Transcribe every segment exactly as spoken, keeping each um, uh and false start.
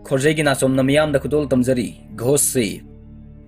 ꯈꯣꯔꯖꯩꯒꯤ ꯅꯥꯆꯣꯝꯅ ꯃꯤꯌꯥꯝꯗ ꯈꯨꯗꯣꯜ ꯇꯝꯖꯔꯤ꯫ Ghosh safe.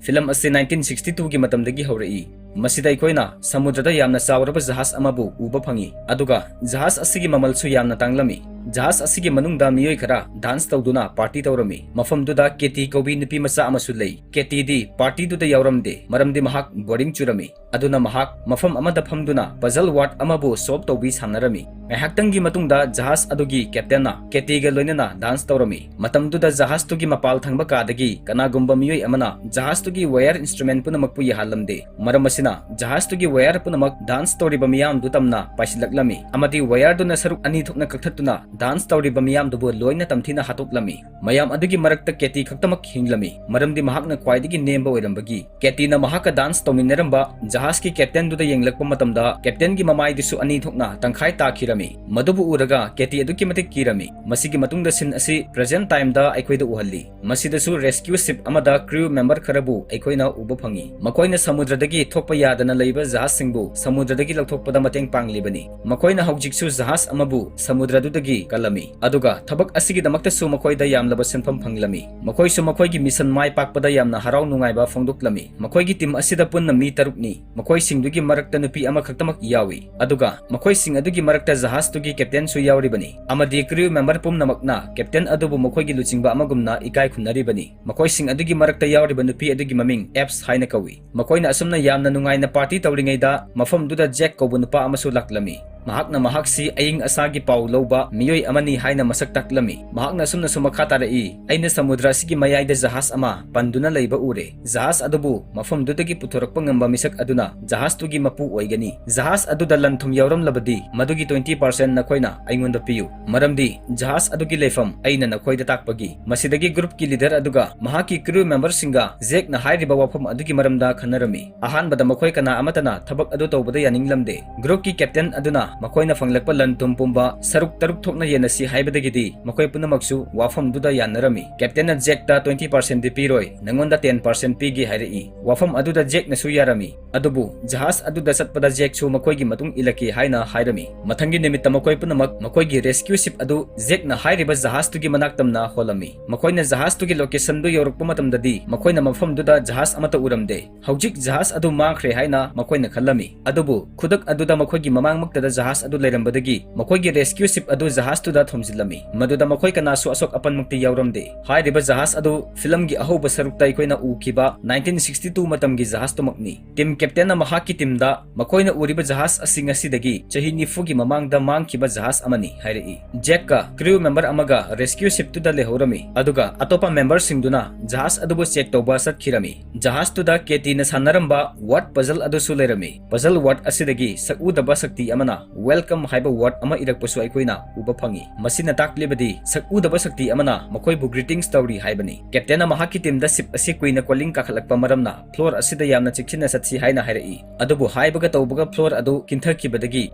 Film ꯑꯁꯤ nineteen sixty two ꯒꯤ ꯃꯇꯝꯗꯒꯤ ꯍꯧꯔꯛꯏ꯫ ꯃꯁꯤꯗ ꯑꯩꯈꯣꯏꯅ ꯁꯃꯨꯗ꯭ꯔꯗ ꯌꯥꯝꯅ ꯆꯥꯎꯔꯕ ꯖꯍꯥꯖ ꯑꯃꯕꯨ ꯎꯕ ꯐꯪꯏ, ꯑꯗꯨꯒ ꯖꯍꯥꯖ ꯑꯁꯤꯒꯤ ꯃꯃꯜꯁꯨ ꯌꯥꯝꯅ ꯇꯥꯡꯂꯝꯃꯤ꯫ ꯖꯍꯥꯖ ꯑꯁꯤꯒꯤ ꯃꯅꯨꯡꯗ ꯃꯤꯑꯣꯏ ꯈꯔ ꯗꯥꯟꯁ ꯇꯧꯗꯨꯅ ꯄꯥꯔꯇꯤ ꯇꯧꯔꯝꯃꯤ꯫ ꯃꯐꯝꯗꯨꯗ ꯀꯦꯇꯤ ꯀꯧꯕꯤ ꯅꯨꯄꯤ ꯃꯆꯥ ꯑꯃꯁꯨ ꯂꯩ꯫ ꯀꯦꯇꯤꯗꯤ ꯄꯥꯔꯇꯤꯗꯨꯗ ꯌꯥꯎꯔꯝꯗꯦ, ꯃꯔꯝꯗꯤ ꯃꯍꯥꯛ ꯕꯣꯔꯤꯡ ꯆꯨꯔꯝꯃꯤ꯫ ꯑꯗꯨꯅ ꯃꯍꯥꯛ ꯃꯐꯝ ꯑꯃꯗ ꯐꯝꯗꯨꯅ ꯄꯖꯜ ꯋꯥꯔꯗ ꯑꯃꯕꯨ ꯁꯣꯜꯕ ꯇꯧꯕꯤ ꯁꯥꯟꯅꯔꯝꯃꯤ꯫ ꯉꯥꯏꯍꯥꯛꯇꯪꯒꯤ ꯃꯇꯨꯡꯗ ꯖꯍꯥꯖ ꯑꯗꯨꯒꯤ ꯀꯦꯞꯇꯦꯟꯅ ꯀꯦꯇꯤꯒ ꯂꯣꯏꯅꯅ ꯗꯥꯟꯁ ꯇꯧꯔꯝꯃꯤ꯫ ꯃꯇꯝꯗꯨꯗ ꯖꯍꯥꯖꯇꯨꯒꯤ ꯃꯄꯥꯜ ꯊꯪꯕ ꯀꯥꯗꯒꯤ ꯀꯅꯥꯒꯨꯝꯕ ꯃꯤꯑꯣꯏ ꯑꯃꯅ ꯖꯍꯥꯖꯇꯨꯒꯤ ꯋꯥꯌꯔ ꯏꯟꯁꯇ꯭ꯔꯨꯃꯦꯟ ꯄꯨꯝꯅꯃꯛꯄꯨ ꯌꯥꯍꯜꯂꯝꯗꯦ꯫ ꯃꯔꯝ ꯑꯁꯤꯅ ꯖꯍꯥꯖꯇꯨꯒꯤ ꯋꯥꯌꯔ ꯄꯨꯝꯅꯃꯛ ꯗꯥꯟꯁ ꯇꯧꯔꯤꯕ ꯃꯤꯌꯥꯝꯗꯨ ꯇꯝꯅ ꯄꯥꯏꯁꯤꯜꯂꯛꯂꯝꯃꯤ ꯑꯃꯗꯤ ꯋꯥꯌꯔꯗꯨꯅ ꯁꯔꯨꯛ ꯑꯅꯤ ꯊꯣꯛꯅ ꯀꯛꯊꯠꯇꯨꯅ ꯗꯥꯟꯁ ꯇꯧꯔꯤꯕ ꯃꯤꯌꯥꯝꯗꯨꯕꯨ ꯂꯣꯏꯅ ꯇꯝꯊꯤꯅ ꯍꯥꯠꯇꯣꯛꯂꯝꯃꯤ꯫ ꯃꯌꯥꯝ ꯑꯗꯨꯒꯤ ꯃꯔꯛꯇ ꯀꯦꯇꯤ ꯈꯛꯇꯃꯛ ꯍꯤꯡꯂꯝꯃꯤ, ꯃꯔꯝꯗꯤ ꯃꯍꯥꯛꯅ ꯈ꯭ꯋꯥꯏꯗꯒꯤ ꯅꯦꯝꯕ ꯑꯣꯏꯔꯝꯕꯒꯤ꯫ ꯀꯦꯇꯤꯅ ꯃꯍꯥꯛꯀ ꯗꯥꯟꯁ ꯇꯧꯃꯤꯟꯅꯔꯝꯕ ꯖꯍꯥꯖꯀꯤ ꯀꯦꯞꯇꯦꯟꯗꯨꯗ ꯌꯦꯡꯂꯛꯄ ꯃꯇꯝꯗ, ꯀꯦꯞꯇꯦꯟꯒꯤ ꯃꯃꯥꯏꯗꯨꯁꯨ ꯑꯅꯤ ꯊꯣꯛꯅ ꯇꯪꯈꯥꯏ ꯇꯥꯈꯤꯔꯝꯃꯤ꯫ ꯃꯗꯨꯕꯨ ꯎꯔꯒ ꯀꯦꯇꯤ ꯑꯗꯨꯛꯀꯤ ꯃꯇꯤꯛ ꯀꯤꯔꯝꯃꯤ꯫ ꯃꯁꯤꯒꯤ ꯃꯇꯨꯡꯗ ꯁꯤꯟ ꯑꯁꯤ ꯄ꯭ꯔꯦꯖꯦꯟ ꯇꯥꯏꯝꯗ ꯑꯩꯈꯣꯏꯗ ꯎꯍꯜꯂꯤ꯫ ꯃꯁꯤꯗꯁꯨ ꯔꯦꯁꯀ꯭ꯌꯨ ꯁꯤꯞ ꯑꯃꯗ ꯀ꯭ꯔꯤꯎ ꯃꯦꯝꯕꯔ ꯈꯔꯕꯨ ꯑꯩꯈꯣꯏꯅ ꯎꯕ ꯐꯪꯏ꯫ ꯃꯈꯣꯏꯅ ꯁꯃꯨꯗ꯭ꯔꯗꯒꯤ ꯊꯣꯛꯄ ꯌꯥꯗꯅ ꯂꯩꯕ ꯖꯍꯥꯖꯁꯤꯡꯕꯨ ꯁꯃꯨꯗ꯭ꯔꯗꯒꯤ ꯂꯧꯊꯣꯛꯄꯗ ꯃꯇꯦꯡ ꯄꯥꯡꯂꯤꯕꯅꯤ꯫ ꯃꯈꯣꯏꯅ ꯍꯧꯖꯤꯛꯁꯨ ꯖꯍꯥꯖ ꯑꯃꯕꯨ ꯁꯃꯨꯗ꯭ꯔꯗꯨꯗꯒꯤ ꯀꯜꯂꯝꯃꯤ, ꯑꯗꯨꯒ ꯊꯕꯛ ꯑꯁꯤꯒꯤꯗꯃꯛꯇꯁꯨ ꯃꯈꯣꯏꯗ ꯌꯥꯝꯂꯕ ꯁꯦꯟꯐꯝ ꯐꯪꯂꯝꯃꯤ꯫ ꯃꯈꯣꯏꯁꯨ ꯃꯈꯣꯏꯒꯤ ꯃꯤꯁꯟ ꯃꯥꯏ ꯄꯥꯛꯄꯗ ꯌꯥꯝꯅ ꯍꯔꯥꯎ ꯅꯨꯡꯉꯥꯏꯕ ꯐꯣꯡꯗꯣꯛꯂꯝꯃꯤ꯫ ꯃꯈꯣꯏꯒꯤ ꯇꯤꯝ ꯑꯁꯤꯗ ꯄꯨꯟꯅ ꯃꯤ ꯇꯔꯨꯛꯅꯤ꯫ ꯃꯈꯣꯏꯁꯤꯡꯗꯨꯒꯤ ꯃꯔꯛꯇ ꯅꯨꯄꯤ ꯑꯃꯈꯛꯇꯃꯛ ꯌꯥꯎꯏ, ꯑꯗꯨꯒ ꯃꯈꯣꯏꯁꯤꯡ ꯑꯗꯨꯒꯤ ꯃꯔꯛꯇ ꯖꯍꯥꯖꯇꯨꯒꯤ ꯀꯦꯞꯇꯦꯟꯁꯨ ꯌꯥꯎꯔꯤꯕꯅꯤ, ꯑꯃꯗꯤ ꯀ꯭ꯔꯤꯎ ꯃꯦꯝꯕꯔ ꯄꯨꯝꯅꯃꯛꯅ ꯀꯦꯞꯇꯦꯟ ꯑꯗꯨꯕꯨ ꯃꯈꯣꯏꯒꯤ ꯂꯨꯆꯤꯡꯕ ꯑꯃꯒꯨꯝꯅ ꯏꯀꯥꯏ ꯈꯨꯝꯅꯔꯤꯕꯅꯤ꯫ ꯃꯈꯣꯏꯁꯤꯡ ꯑꯗꯨꯒꯤ ꯃꯔꯛꯇ ꯌꯥꯎꯔꯤꯕ ꯅꯨꯄꯤ ꯑꯗꯨꯒꯤ ꯃꯃꯤꯡ ꯑꯦꯞꯁ ꯍꯥꯏꯅ ꯀꯧꯏ꯫ ꯃꯈꯣꯏꯅ ꯑꯁꯨꯝꯅ ꯌꯥꯝꯅ ꯅꯨꯡꯉꯥꯏꯅ ꯄꯥꯔꯇꯤ ꯇꯧꯔꯤꯉꯩꯗ, ꯃꯐꯝꯗꯨꯗ ꯖꯦꯛ ꯀꯧꯕ ꯅꯨꯄꯥ ꯑꯃꯁꯨ ꯂꯥꯛꯂꯝꯃꯤ꯫ ꯃꯍꯥꯛꯅ ꯃꯍꯥꯛꯁꯤ ꯑꯏꯪ ꯑꯁꯥꯒꯤ ꯄꯥꯎ ꯂꯧꯕ ꯃꯤꯑꯣꯏ ꯑꯃꯅꯤ ꯍꯥꯏꯅ ꯃꯁꯛ ꯇꯥꯛꯂꯝꯃꯤ꯫ ꯃꯍꯥꯛꯅ ꯑꯁꯨꯝꯅꯁꯨ ꯃꯈꯥ ꯇꯥꯔꯛꯏ, "ꯑꯩꯅ ꯁꯃꯨꯗ꯭ꯔ ꯑꯁꯤꯒꯤ ꯃꯌꯥꯏꯗ ꯖꯍꯥꯖ ꯑꯃ ꯄꯟꯗꯨꯅ ꯂꯩꯕ ꯎꯔꯦ꯫ ꯖꯍꯥꯖ ꯑꯗꯨꯕꯨ ꯃꯐꯝꯗꯨꯗꯒꯤ ꯄꯨꯊꯣꯔꯛꯄ ꯉꯝꯕ ꯃꯤꯁꯛ ꯑꯗꯨꯅ ꯖꯍꯥꯖꯇꯨꯒꯤ ꯃꯄꯨ ꯑꯣꯏꯒꯅꯤ꯫ ꯖꯍꯥꯖ ꯑꯗꯨꯗ ꯂꯟ ꯊꯨꯝ ꯌꯥꯎꯔꯝꯂꯕꯗꯤ, ꯃꯗꯨꯒꯤ twenty percent ꯅꯈꯣꯏꯅ ꯑꯩꯉꯣꯟꯗ ꯄꯤꯌꯨ, ꯃꯔꯝꯗꯤ ꯖꯍꯥꯖ ꯑꯗꯨꯒꯤ ꯂꯩꯐꯝ ꯑꯩꯅ ꯅꯈꯣꯏꯗ ꯇꯥꯛꯄꯒꯤ꯫" ꯃꯁꯤꯗꯒꯤ ꯒ꯭ꯔꯨꯞꯀꯤ ꯂꯤꯗꯔ ꯑꯗꯨꯒ ꯃꯍꯥꯛꯀꯤ ꯀ꯭ꯔꯤꯎ ꯃꯦꯝꯕꯔꯁꯤꯡꯒ ꯖꯦꯛꯅ ꯍꯥꯏꯔꯤꯕ ꯋꯥꯐꯝ ꯑꯗꯨꯒꯤ ꯃꯔꯝꯗ ꯈꯟꯅꯔꯝꯃꯤ꯫ ꯑꯍꯥꯟꯕꯗ ꯃꯈꯣꯏ ꯀꯅꯥ ꯑꯃꯠꯇꯅ ꯊꯕꯛ ꯑꯗꯨ ꯇꯧꯕꯗ ꯌꯥꯅꯤꯡꯂꯝꯗꯦ꯫ ꯒ꯭ꯔꯨꯞꯀꯤ ꯀꯦꯞꯇꯦꯟ ꯑꯗꯨꯅ ꯃꯈꯣꯏꯅ ꯐꯪꯂꯛꯄ ꯂꯟ ꯊꯨꯝ ꯄꯨꯝꯕ ꯁꯔꯨꯛ ꯇꯔꯨꯛ ꯊꯣꯛꯅ ꯌꯦꯟꯅꯁꯤ ꯍꯥꯏꯕꯗꯒꯤꯗꯤ ꯃꯈꯣꯏ ꯄꯨꯝꯅꯃꯛꯁꯨ ꯋꯥꯐꯝꯗꯨꯗ ꯌꯥꯅꯔꯝꯃꯤ꯫ ꯀꯦꯞꯇꯦꯟꯅ ꯖꯦꯛꯇ "Twenty percent ꯗꯤ ꯄꯤꯔꯣꯏ, ꯅꯉꯣꯟꯗ ten percent ꯄꯤꯒꯦ" ꯍꯥꯏꯔꯛꯏ꯫ ꯋꯥꯐꯝ ꯑꯗꯨꯗ ꯖꯦꯛꯅꯁꯨ ꯌꯥꯔꯝꯃꯤ꯫ ꯑꯗꯨꯕꯨ ꯖꯍꯥꯖ ꯑꯗꯨꯗ ꯆꯠꯄꯗ ꯖꯦꯛꯁꯨ ꯃꯈꯣꯏꯒꯤ ꯃꯇꯨꯡ ꯏꯜꯂꯛꯀꯦ ꯍꯥꯏꯅ ꯍꯥꯏꯔꯝꯃꯤ꯫ ꯃꯊꯪꯒꯤ ꯅꯨꯃꯤꯠꯇ ꯃꯈꯣꯏ ꯄꯨꯝꯅꯃꯛ ꯃꯈꯣꯏꯒꯤ rescue ship ꯑꯗꯨ ꯖꯦꯛꯅ ꯍꯥꯏꯔꯤꯕ ꯖꯍꯥꯖꯇꯨꯒꯤ ꯃꯅꯥꯛ ꯇꯝꯅ ꯍꯣꯜꯂꯝꯃꯤ꯫ ꯃꯈꯣꯏꯅ ꯖꯍꯥꯖꯇꯨꯒꯤ location ꯗꯨ ꯌꯧꯔꯛꯄ ꯃꯇꯝꯗꯗꯤ ꯃꯈꯣꯏꯅ ꯃꯐꯝꯗꯨꯗ ꯖꯍꯥꯖ ꯑꯃꯠꯇ ꯎꯔꯝꯗꯦ꯫ ꯍꯧꯖꯤꯛ ꯖꯍꯥꯖ ꯑꯗꯨ ꯃꯥꯡꯈ꯭ꯔꯦ ꯍꯥꯏꯅ ꯃꯈꯣꯏꯅ ꯈꯜꯂꯝꯃꯤ꯫ ꯑꯗꯨꯕꯨ ꯈꯨꯗꯛ ꯑꯗꯨꯗ ꯃꯈꯣꯏꯒꯤ ꯃꯃꯥꯡꯃꯛꯇꯗ ꯖꯍꯥꯖ ꯑꯗꯨ ꯂꯩꯔꯝꯕꯗꯒꯤ ꯃꯈꯣꯏꯒꯤ rescue ship ꯑꯗꯨ ꯖꯍꯥꯖꯇꯨꯗ ꯊꯣꯝꯖꯤꯜꯂꯝꯃꯤ꯫ ꯃꯗꯨꯗ ꯃꯈꯣꯏ ꯀꯅꯥꯁꯨ ꯑꯁꯣꯛ ꯑꯄꯟꯃꯛꯇꯤ ꯌꯥꯎꯔꯝꯗꯦ꯫ ꯍꯥꯏꯔꯤꯕ ꯖꯍꯥꯖ ꯑꯗꯨ ꯐꯤꯂꯝꯒꯤ ꯑꯍꯧꯕ ꯁꯔꯨꯛꯇ ꯑꯩꯈꯣꯏꯅ ꯎꯈꯤꯕ nineteen sixty two ꯃꯇꯝꯒꯤ ꯖꯍꯥꯖꯇꯨꯃꯛꯅꯤ꯫ Team captain ꯅ ꯃꯍꯥꯛꯀꯤ team ꯗ "ꯃꯈꯣꯏꯅ ꯎꯔꯤꯕ ꯖꯍꯥꯖ ꯑꯁꯤ ꯉꯁꯤꯗꯒꯤ ꯆꯍꯤ ꯅꯤꯐꯨꯒꯤ ꯃꯃꯥꯡꯗ ꯃꯥꯡꯈꯤꯕ ꯖꯍꯥꯖ ꯑꯃꯅꯤ" ꯍꯥꯏꯔꯛꯏ꯫ ꯖꯦꯛꯀ crew member ꯑꯃꯒ rescue ship ꯇꯨꯗ ꯂꯩꯍꯧꯔꯝꯃꯤ, ꯑꯗꯨꯒ ꯑꯇꯣꯞꯄ member ꯁꯤꯡꯗꯨꯅ ꯖꯍꯥꯖ ꯑꯗꯨꯕꯨ check ꯇꯧꯕ ꯆꯠꯈꯤꯔꯝꯃꯤ꯫ ꯖꯍꯥꯖꯇꯨꯗ ꯀꯦꯇꯤꯅ ꯁꯥꯟꯅꯔꯝꯕ word puzzle ꯑꯗꯨꯁꯨ ꯂꯩꯔꯝꯃꯤ꯫ Puzzle word ꯑꯁꯤꯗꯒꯤ ꯁꯛꯎꯗꯕ ꯁꯛꯇꯤ ꯑꯃꯅ "Welcome" ꯍꯥꯏꯕ word ꯑꯃ ꯏꯔꯛꯄꯁꯨ ꯑꯩꯈꯣꯏꯅ ꯎꯕ ꯐꯪꯉꯤ꯫ ꯃꯁꯤꯅ ꯇꯥꯛꯂꯤꯕꯗꯤ ꯁꯛꯎꯗꯕ ꯁꯛꯇꯤ ꯑꯃꯅ ꯃꯈꯣꯏꯕꯨ greetings ꯇꯧꯔꯤ ꯍꯥꯏꯕꯅꯤ꯫ ꯀꯦꯞꯇꯦꯟꯅ ꯃꯍꯥꯛꯀꯤ team ꯗ ship ꯑꯁꯤ ꯀꯨꯏꯅ ꯀꯣꯂꯤꯡ ꯀꯥꯈꯠꯂꯛꯄ ꯃꯔꯝꯅ floor ꯑꯁꯤꯗ ꯌꯥꯝꯅ ꯆꯦꯛꯁꯤꯟꯅ ꯆꯠꯁꯤ ꯍꯥꯏꯅ ꯍꯥꯏꯔꯛꯏ꯫ ꯑꯗꯨꯕꯨ ꯍꯥꯏꯕꯒ ꯇꯧꯕꯒ floor ꯑꯗꯨ ꯀꯤꯟꯊꯈꯤꯕꯗꯒꯤ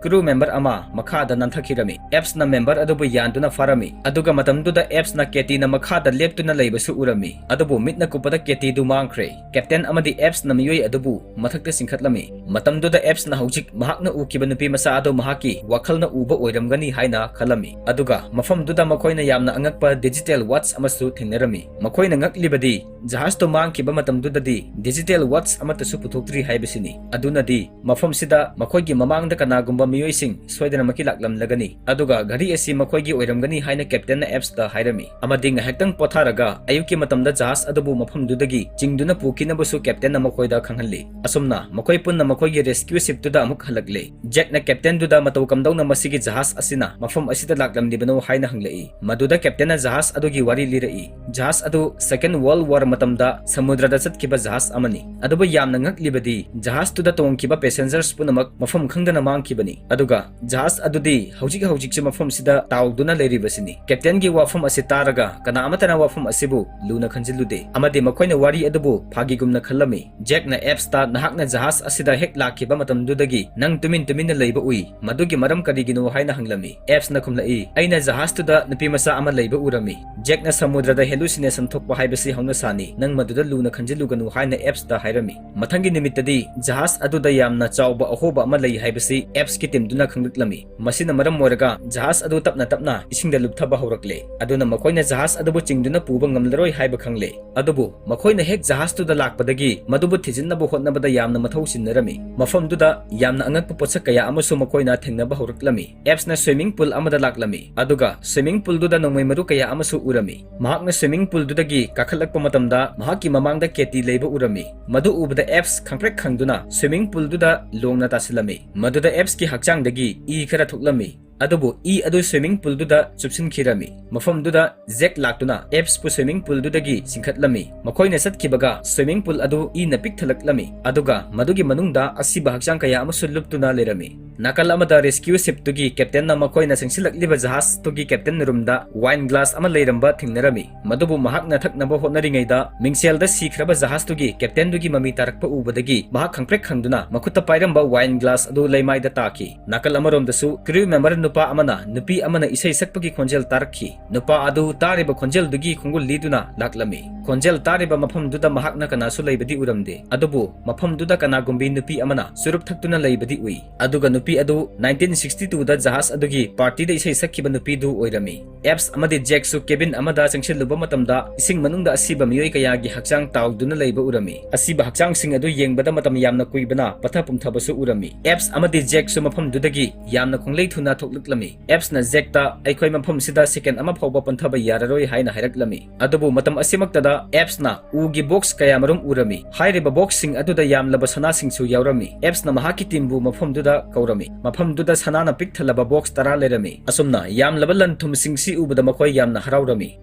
crew member ꯑꯃ ꯃꯈꯥꯗ ꯅꯥꯟꯊꯈꯤꯔꯝꯃꯤ꯫ ꯑꯦꯞꯁꯅ member ꯑꯗꯨꯕꯨ ꯌꯥꯟꯗꯨꯅ ꯐꯥꯔꯝꯃꯤ꯫ ꯑꯗꯨꯒ ꯃꯇꯝꯗꯨꯗ ꯑꯦꯞꯁꯅ ꯀꯦꯇꯤꯅ ꯃꯈꯥꯗ ꯂꯦꯞꯇꯨꯅ ꯂꯩꯕꯁꯨ ꯎꯔꯝꯃꯤ꯫ ꯑꯗꯨꯕꯨ ꯃꯤꯠꯅ ꯀꯨꯞꯄꯗ ꯀꯦꯇꯤꯗꯨ ꯃꯥꯡꯈ꯭ꯔꯦ꯫ ꯀꯦꯞꯇꯦꯟ ꯑꯃꯗꯤ ꯑꯦꯞꯁꯅ ꯃꯤꯑꯣꯏ ꯑꯗꯨꯕꯨ ꯃꯊꯛꯇ ꯆꯤꯡꯈꯠꯂꯝꯃꯤ꯫ ꯃꯇꯝꯗꯨꯗ ꯑꯦꯞꯁꯅ ꯍꯧꯖꯤꯛ ꯃꯍꯥꯛꯅ ꯎꯈꯤꯕ ꯅꯨꯄꯤ ꯃꯆꯥ ꯑꯗꯨ ꯃꯍꯥꯛꯀꯤ ꯋꯥꯈꯜꯅ ꯎꯕ ꯑꯣꯏꯔꯝꯒꯅꯤ ꯍꯥꯏꯅ ꯈꯜꯂꯝꯃꯤ꯫ ꯑꯗꯨꯒ ꯃꯐꯝꯗꯨꯗ ꯃꯈꯣꯏꯅ ꯌꯥꯝꯅ ꯑꯉꯛꯄ digital watch ꯑꯃꯁꯨ ꯊꯦꯡꯅꯔꯝꯃꯤ꯫ ꯃꯈꯣꯏꯅ ꯉꯛꯂꯤꯕꯗꯤ ꯖꯍꯥꯖꯇꯨ ꯃꯥꯡꯈꯤꯕ ꯃꯇꯝꯗꯨꯗꯗꯤ digital watch ꯑꯃꯠꯇꯁꯨ ꯄꯨꯊꯣꯛꯇ꯭ꯔꯤ ꯍꯥꯏꯕꯁꯤꯅꯤ꯫ ꯑꯗꯨꯅꯗꯤ ꯃꯐꯝꯁꯤꯗ ꯃꯈꯣꯏꯒꯤ ꯃꯃꯥꯡꯗ ꯀꯅꯥꯒꯨꯝꯕ ꯃꯤꯑꯣꯏꯁꯤꯡ ꯁꯣꯏꯗꯅꯃꯛꯀꯤ ꯂꯥꯛꯂꯝꯂꯒꯅꯤ, ꯑꯗꯨꯒ ꯘꯔꯤ ꯑꯁꯤ ꯃꯈꯣꯏꯒꯤ ꯑꯣꯏꯔꯝꯒꯅꯤ ꯍꯥꯏꯅ ꯀꯦꯞꯇꯦꯟꯅ ꯑꯦꯞꯁꯇ ꯍꯥꯏꯔꯝꯃꯤ꯫ ꯑꯃꯗꯤ ꯉꯥꯏꯍꯥꯛꯇꯪ ꯄꯣꯊꯥꯔꯒ ꯑꯌꯨꯛꯀꯤ ꯃꯇꯝꯗ ꯖꯍꯥꯖ ꯑꯗꯨꯕꯨ ꯃꯐꯝꯗꯨꯗꯒꯤ ꯆꯤꯡꯗꯨꯅ ꯄꯨꯈꯤꯅꯕꯁꯨ ꯀꯦꯞꯇꯦꯟꯅ ꯃꯈꯣꯏꯗ ꯈꯪꯍꯜꯂꯤ꯫ ꯑꯁꯨꯝꯅ ꯃꯈꯣꯏ ꯄꯨꯟꯅ ꯃꯈꯣꯏꯒꯤ rescue ship ꯇꯨꯗ ꯑꯃꯨꯛ ꯍꯜꯂꯛꯂꯦ꯫ ꯖꯦꯛꯅ ꯀꯦꯞꯇꯦꯟꯗꯨꯗ ꯃꯇꯧ ꯀꯝꯗꯧꯅ ꯃꯁꯤꯒꯤ ꯖꯍꯥꯖ ꯑꯁꯤꯅ ꯃꯐꯝ ꯑꯁꯤꯗ ꯂꯥꯛꯂꯝꯂꯤꯕꯅꯣ ꯍꯥꯏꯅ ꯍꯪꯂꯛꯏ꯫ ꯃꯗꯨꯗ ꯀꯦꯞꯇꯦꯟꯅ ꯖꯍꯥꯖ ꯑꯗꯨꯒꯤ ꯋꯥꯔꯤ ꯂꯤꯔꯛꯏ꯫ ꯖꯍꯥꯖ ꯑꯗꯨ Second World War ꯃꯇꯝꯗ ꯁꯃꯨꯗ꯭ꯔꯗ ꯆꯠꯈꯤꯕ ꯖꯍꯥꯖ ꯑꯃꯅꯤ꯫ ꯑꯗꯨꯕꯨ ꯌꯥꯝꯅ ꯉꯛꯂꯤꯕꯗꯤ ꯖꯍꯥꯖꯇꯨꯗ ꯇꯣꯡꯈꯤꯕ passengers ꯄꯨꯝꯅꯃꯛ ꯃꯐꯝ ꯈꯪꯗꯅ ꯃꯥꯡꯈꯤꯕꯅꯤ꯫ ꯑꯗꯨꯒ ꯖꯍꯥꯖ ꯑꯗꯨꯗꯤ ꯍꯧꯖꯤꯛ ꯍꯧꯖꯤꯛꯁꯨ ꯃꯐꯝꯁꯤꯗ ꯇꯥꯎꯗꯨꯅ ꯂꯩꯔꯤꯕꯁꯤꯅꯤ꯫ ꯀꯦꯞꯇꯦꯟꯒꯤ ꯋꯥꯐꯝ ꯑꯁꯤ ꯇꯥꯔꯒ ꯀꯅꯥ ꯑꯃꯠꯇꯅ ꯋꯥꯐꯝ ꯑꯁꯤꯕꯨ ꯂꯨꯅ ꯈꯟꯖꯤꯜꯂꯨꯗꯦ, ꯑꯃꯗꯤ ꯃꯈꯣꯏꯅ ꯋꯥꯔꯤ ꯑꯗꯨꯕꯨ ꯐꯥꯒꯤꯒꯨꯝꯅ ꯈꯜꯂꯝꯃꯤ꯫ ꯖꯦꯛꯅ ꯑꯦꯞꯁꯇ "ꯅꯍꯥꯛꯅ ꯖꯍꯥꯖ ꯑꯁꯤꯗ ꯍꯦꯛ ꯂꯥꯛꯈꯤꯕ ꯃꯇꯝꯗꯨꯗꯒꯤ ꯅꯪ ꯇꯨꯃꯤꯟ ꯇꯨꯃꯤꯟꯅ ꯂꯩꯕ ꯎꯏ, ꯃꯗꯨꯒꯤ ꯃꯔꯝ ꯀꯔꯤꯒꯤꯅꯣ?" ꯍꯥꯏꯅ ꯍꯪꯂꯝꯃꯤ꯫ ꯑꯦꯞꯁꯅ ꯈꯨꯝꯂꯛꯏ, ꯑꯩꯅ ꯖꯍꯥꯖꯇꯨꯗ ꯅꯨꯄꯤ ꯃꯆꯥ ꯑꯃ ꯂꯩꯕ ꯎꯔꯝꯃꯤ꯫ ꯖꯦꯛꯅ ꯁꯃꯨꯗ꯭ꯔꯗ hallucination ꯊꯣꯛꯄ ꯍꯥꯏꯕꯁꯤ ꯍꯧꯅꯁꯥꯅꯤ, ꯅꯪ ꯃꯗꯨꯗ ꯂꯨꯅ ꯈꯟꯖꯤꯜꯂꯨꯒꯅꯨ ꯍꯥꯏꯅ ꯑꯦꯞꯁꯇ ꯍꯥꯏꯔꯝꯃꯤ꯫ ꯃꯊꯪꯒꯤ ꯅꯨꯃꯤꯠꯇꯗꯤ ꯖꯍꯥꯖ ꯑꯗꯨꯗ ꯌꯥꯝꯅ ꯆꯥꯎꯕ ꯑꯍꯣꯕ ꯑꯃ ꯂꯩ ꯍꯥꯏꯕꯁꯤ ꯑꯦꯞꯁꯀꯤ ꯇꯤꯝꯗꯨꯅ ꯈꯪꯂꯛꯂꯝꯃꯤ꯫ ꯃꯁꯤꯅ ꯃꯔꯝ ꯑꯣꯏꯔꯒ ꯖꯍꯥꯖ ꯑꯗꯨ ꯇꯞꯅ ꯇꯞꯅ ꯏꯁꯤꯡꯗ ꯂꯨꯞꯊꯕ ꯍꯧꯔꯛꯂꯦ꯫ ꯑꯗꯨꯅ ꯃꯈꯣꯏꯅ ꯖꯍꯥꯖ ꯑꯗꯨꯕꯨ ꯆꯤꯡꯗꯨꯅ ꯄꯨꯕ ꯉꯝꯂꯔꯣꯏ ꯍꯥꯏꯕ ꯈꯪꯂꯦ꯫ ꯑꯗꯨꯕꯨ ꯃꯈꯣꯏꯅ ꯍꯦꯛ ꯖꯍꯥꯖꯇꯨꯗ ꯂꯥꯛꯄꯗꯒꯤ ꯃꯗꯨꯕꯨ ꯊꯤꯖꯤꯟꯅꯕ ꯍꯣꯠꯅꯕꯗ ꯌꯥꯝꯅ ꯃꯊꯧ ꯆꯤꯟꯅꯔꯝꯃꯤ꯫ ꯃꯐꯝꯗꯨꯗ ꯌꯥꯝꯅ ꯑꯉꯛꯄ ꯄꯣꯠꯁꯛ ꯀꯌꯥ ꯑꯃꯁꯨ ꯃꯈꯣꯏꯅ ꯊꯦꯡꯅꯕ ꯍꯧꯔꯛꯂꯝꯃꯤ꯫ ꯑꯦꯞꯁꯅ swimming pool ꯑꯃꯗ ꯂꯥꯛꯂꯝꯃꯤ, ꯑꯗꯨꯒ swimming poolꯗꯨꯗ ꯅꯣꯡꯃꯩ ꯃꯔꯨ ꯀꯌꯥ ꯑꯃꯁꯨ ꯎꯔꯝꯃꯤ꯫ ꯃꯍꯥꯛꯅ swimming poolꯗꯨꯗꯒꯤ ꯀꯥꯈꯠꯂꯛꯄ ꯃꯇꯝꯗ ꯃꯍꯥꯛꯀꯤ ꯃꯃꯥꯡꯗ ꯀꯦꯇꯤ ꯂꯩꯕ ꯎꯔꯝꯃꯤ꯫ ꯃꯗꯨ ꯎꯕꯗ ꯑꯦꯞꯁ ꯈꯪꯄ꯭ꯔꯦꯛ ꯈꯪꯗꯨꯅ swimming poolꯗꯨꯗ ꯂꯣꯡꯅ ꯇꯥꯁꯤꯜꯂꯝꯃꯤ꯫ ꯃꯗꯨꯗ ꯑꯦꯞꯁꯀꯤ ꯍꯛꯆꯥꯡꯗꯒꯤ ꯏ ꯈꯔ ꯊꯣꯛꯂꯝꯃꯤ꯫ ꯑꯗꯨꯕꯨ ꯏ ꯑꯗꯨ swimming poolꯗꯨꯗ ꯆꯨꯞꯁꯤꯟꯈꯤꯔꯝꯃꯤ꯫ ꯃꯐꯝꯗꯨꯗ ꯖꯦꯛ ꯂꯥꯛꯇꯨꯅ ꯑꯦꯞꯁꯄꯨ swimming poolꯗꯨꯗꯒꯤ ꯆꯤꯡꯈꯠꯂꯝꯃꯤ꯫ ꯃꯈꯣꯏꯅ ꯆꯠꯈꯤꯕꯒ swimming pool ꯑꯗꯨ ꯏꯅ ꯄꯤꯛ ꯊꯜꯂꯛꯂꯝꯃꯤ, ꯑꯗꯨꯒ ꯃꯗꯨꯒꯤ ꯃꯅꯨꯡꯗ ꯑꯁꯤꯕ ꯍꯛꯆꯥꯡ ꯀꯌꯥ ꯑꯃꯁꯨ ꯂꯨꯞꯇꯨꯅ ꯂꯩꯔꯝꯃꯤ꯫ ꯅꯥꯀꯜ ꯑꯃꯗ rescue shipꯇꯨꯒꯤ captainꯅ ꯃꯈꯣꯏꯅ ꯆꯪꯁꯤꯜꯂꯛꯂꯤꯕ ꯖꯍꯥꯖꯇꯨꯒꯤ captain roomꯗ wine glass ꯑꯃ ꯂꯩꯔꯝꯕ ꯊꯦꯡꯅꯔꯝꯃꯤ꯫ ꯃꯗꯨꯕꯨ ꯃꯍꯥꯛꯅ ꯊꯛꯅꯕ ꯍꯣꯠꯅꯔꯤꯉꯩꯗ, ꯃꯤꯡꯁꯦꯜꯗ ꯁꯤꯈ꯭ꯔꯕ ꯖꯍꯥꯖꯇꯨꯒꯤ captainꯗꯨꯒꯤ ꯃꯃꯤ ꯇꯥꯔꯛꯄ ꯎꯕꯗꯒꯤ ꯃꯍꯥꯛ ꯈꯪꯄ꯭ꯔꯦꯛ ꯈꯪꯗꯨꯅ ꯃꯈꯨꯠꯇ ꯄꯥꯏꯔꯝꯕ wine glass ꯑꯗꯨ ꯂꯩꯃꯥꯏꯗ ꯇꯥꯈꯤ꯫ ꯅꯥꯀꯜ ꯑꯃꯔꯣꯝꯗꯁꯨ crew member ꯅꯨꯄꯥ ꯑꯃꯅ ꯅꯨꯄꯤ ꯑꯃꯅ ꯏꯁꯩ ꯁꯛꯄꯒꯤ ꯈꯣꯟꯖꯦꯜ ꯇꯥꯔꯛꯈꯤ꯫ ꯅꯨꯄꯥ ꯑꯗꯨ ꯇꯥꯔꯤꯕ ꯈꯣꯟꯖꯦꯜꯗꯨꯒꯤ ꯈꯣꯡꯒꯨꯜ ꯂꯤꯗꯨꯅ ꯂꯥꯛꯂꯝꯃꯤ꯫ ꯈꯣꯟꯖꯦꯜ ꯇꯥꯔꯤꯕ ꯃꯐꯝꯗꯨꯗ ꯃꯍꯥꯛꯅ ꯀꯅꯥꯁꯨ ꯂꯩꯕꯗꯤ ꯎꯔꯝꯗꯦ, ꯑꯗꯨꯕꯨ ꯃꯐꯝꯗꯨꯗ ꯀꯅꯥꯒꯨꯝꯕꯤ ꯅꯨꯄꯤ ꯑꯃꯅ ꯆꯨꯔꯨꯞ ꯊꯛꯇꯨꯅ ꯂꯩꯕꯗꯤ ꯎꯏ꯫ ꯑꯗꯨꯒ ꯅꯨꯄꯤ ꯑꯗꯨ nineteen sixty twoꯗ ꯖꯍꯥꯖ ꯑꯗꯨꯒꯤ partyꯗ ꯏꯁꯩ ꯁꯛꯈꯤꯕ ꯅꯨꯄꯤꯗꯨ ꯑꯣꯏꯔꯝꯃꯤ꯫ ꯑꯦꯞꯁ ꯑꯃꯗꯤ ꯖꯦꯛꯁꯨ cabin ꯑꯃꯗ ꯆꯪꯁꯤꯜꯂꯨꯕ ꯃꯇꯝꯗ ꯏꯁꯤꯡ ꯃꯅꯨꯡꯗ ꯑꯁꯤꯕ ꯃꯤꯑꯣꯏ ꯀꯌꯥꯒꯤ ꯍꯛꯆꯥꯡ ꯇꯥꯎꯗꯨꯅ ꯂꯩꯕ ꯎꯔꯝꯃꯤ꯫ ꯑꯁꯤꯕ ꯍꯛꯆꯥꯡꯁꯤꯡ ꯑꯗꯨ ꯌꯦꯡꯕꯗ ꯃꯇꯝ ꯌꯥꯝꯅ ꯀꯨꯏꯕꯅ ꯄꯠꯊ ꯄꯨꯝꯊꯕꯁꯨ ꯎꯔꯝꯃꯤ꯫ ꯑꯦꯞꯁ ꯑꯃꯗꯤ ꯖꯦꯛꯁꯨ ꯃꯐꯝꯗꯨꯗꯒꯤ ꯌꯥꯝꯅ ꯈꯣꯡꯂꯩ ꯊꯨꯅ ꯊꯣꯛꯂꯛꯂꯝꯃꯤ꯫ ꯑꯦꯞꯁꯅ ꯖꯦꯛꯇ, "ꯑꯩꯈꯣꯏ ꯃꯐꯝꯁꯤꯗ second ꯑꯃ ꯐꯥꯎꯕ ꯄꯟꯊꯕ ꯌꯥꯔꯔꯣꯏ" ꯍꯥꯏꯅ ꯍꯥꯏꯔꯛꯂꯝꯃꯤ꯫ ꯑꯗꯨꯕꯨ ꯃꯇꯝ ꯑꯁꯤꯃꯛꯇꯗ ꯑꯦꯞꯁꯅ ꯎꯒꯤ box ꯀꯌꯥꯃꯔꯨꯝ ꯎꯔꯝꯃꯤ꯫ ꯍꯥꯏꯔꯤꯕ boxꯁꯤꯡ ꯑꯗꯨꯗ ꯌꯥꯝꯂꯕ ꯁꯅꯥꯁꯤꯡꯁꯨ ꯌꯥꯎꯔꯝꯃꯤ꯫ ꯑꯦꯞꯁꯅ ꯃꯍꯥꯛꯀꯤ teamꯕꯨ ꯃꯐꯝꯗꯨꯗ ꯀꯧꯔꯝꯃꯤ꯫ ꯃꯐꯝꯗꯨꯗ ꯁꯅꯥꯅ ꯄꯤꯛ ꯊꯜꯂꯕ box ꯇꯔꯥ ꯂꯩꯔꯝꯃꯤ꯫ ꯑꯁꯨꯝꯅ ꯌꯥꯝꯂꯕ ꯂꯟ ꯊꯨꯝꯁꯤꯡꯁꯤ ꯎꯕꯗ ꯃꯈꯣꯏ ꯌꯥꯝꯅ ꯍꯔꯥꯎꯔꯝꯃꯤ꯫